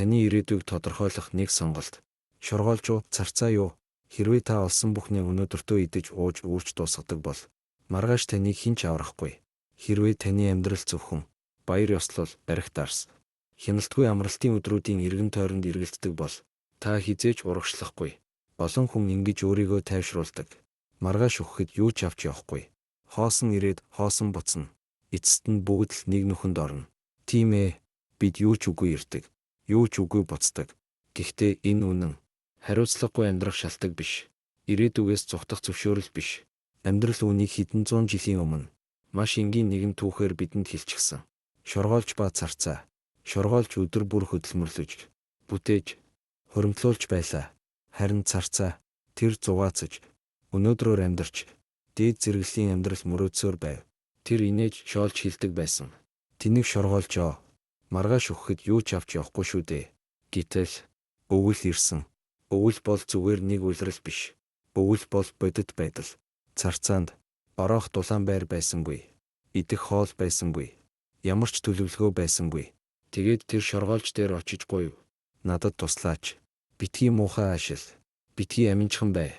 Таны ирээдүйг тодорхойлох нэг сонголт. Шоргоолж уу, царцаа юу? Хэрвээ та олсон бүхнээ өнөөдөртөө идэж ууж үүрч дуусгадаг бол маргааш таныг хэн ч аврахгүй. Хэрвээ таны амьдрал зөвхөн баяр ёслол, барих дарс, хяналтгүй амралтын өдрүүдийн эргэн тойронд эргэлддэг бол та хэзээ ч урагшлахгүй. Олон хүн ингэж өөрийгөө тайвшруулдаг. Маргааш үхэхэд юу ч авч явахгүй. Хоосон ирээд хоосон буцна. Эцэст нь бүгд л нэг нүхэнд орно. Тийм ээ, бид юу ч үгүй ирдэг, юу ч үгүй буцдаг. Гэхдээ энэ үнэн. Хариуцлагагүй амьдрах шалтаг биш. Ирээдүгээс зугтах зөвшөөрөл биш. Амьдрал үүнийг хэдэн зуун жилийн өмнө маш энгийн нэгэн түүхээр бидэнд хэлчихсэн. Шоргоолж ба царцаа. Шоргоолж өдөр бүр хөдөлмөрлөж, бүтээж, хуримтлуулж байлаа. Харин царцаа тэр зугаацаж, өнөөдрөөр амьдарч, дээд зэрэглэлийн амьдрал мөрөөдсөөр байв. Тэр инээж шоолж хилдэг байсан. Тэнэг шоргоолжоо. Маргааш үхэхэд юу ч авч явахгүй шүү дээ. Гэтэл өвөл ирсэн. Өвөл бол зүгээр нэг улирал биш. Өвөл бол бодит байдал. Царцаанд ороох дулаан байр байсангүй. Идэх хоол байсангүй. Ямар ч төлөвлөгөө байсангүй. Тэгээд тэр шоргоолж дээр очиж гуйв. Надад туслаач. Битгий муухай аашил. Битгий аминчхан бай.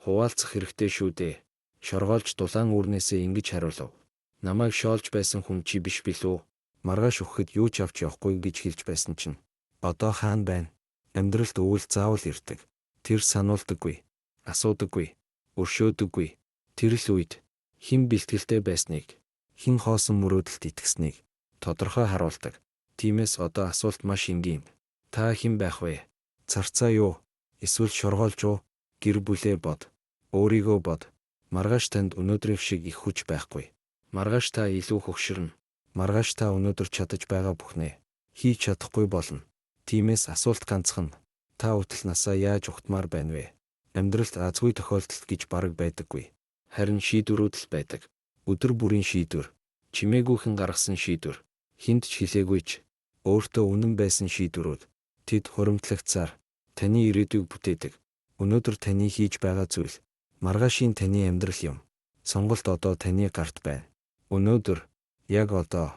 Хуваалцах хэрэгтэй шүү дээ. Шоргоолж дулаан үүрнээсээ ингэж хариулав. Намайг шоолж байсан хүн чи биш билүү? Маргааш үхэхэд юу ч авч явахгүй гэж хэлж байсан чинь. Одоо хаана байна? Амьдралд өвөл заавал ирдэг. Тэр сануулдаггүй, асуудаггүй, өршөөдөггүй. Тэр л үед хэн бэлтгэлтэй байсныг, хэн хоосон мөрөөдөлд итгэснийг тодорхой харуулдаг. Тиймээс одоо асуулт маш энгийн. Та хэн байх вэ? Царцаа юу? Эсвэл шоргоолж уу? Гэр бүлээ бод. Өөрийгөө бод. Маргааш танд өнөөдрийнх шиг их хүч байхгүй. Маргааш та илүү хөгшөрнө. Маргааш та өнөөдөр чадаж байгаа бүхнээ хийж чадахгүй болно. Тиймээс асуулт ганцхан. Та үтэл насаа яаж угтмаар байна вэ? Амьдралд азгүй тохиолдол гэж бараг байдаггүй. Харин шийдвэрүүд л байдаг. Өдөр бүрийн шийдвэр, чимээгүйхэн гаргасан шийдвэр, хүнд ч хэлээгүй ч өөртөө үнэн байсан шийдвэрүүд тэд хуримтлагцаар таны ирээдүйг бүтээдэг. Өнөөдөр таны хийж байгаа зүйл маргаашийн таны амьдрал юм. Сонголт одоо таны гарт байна. Өнөөдөр яг одоо.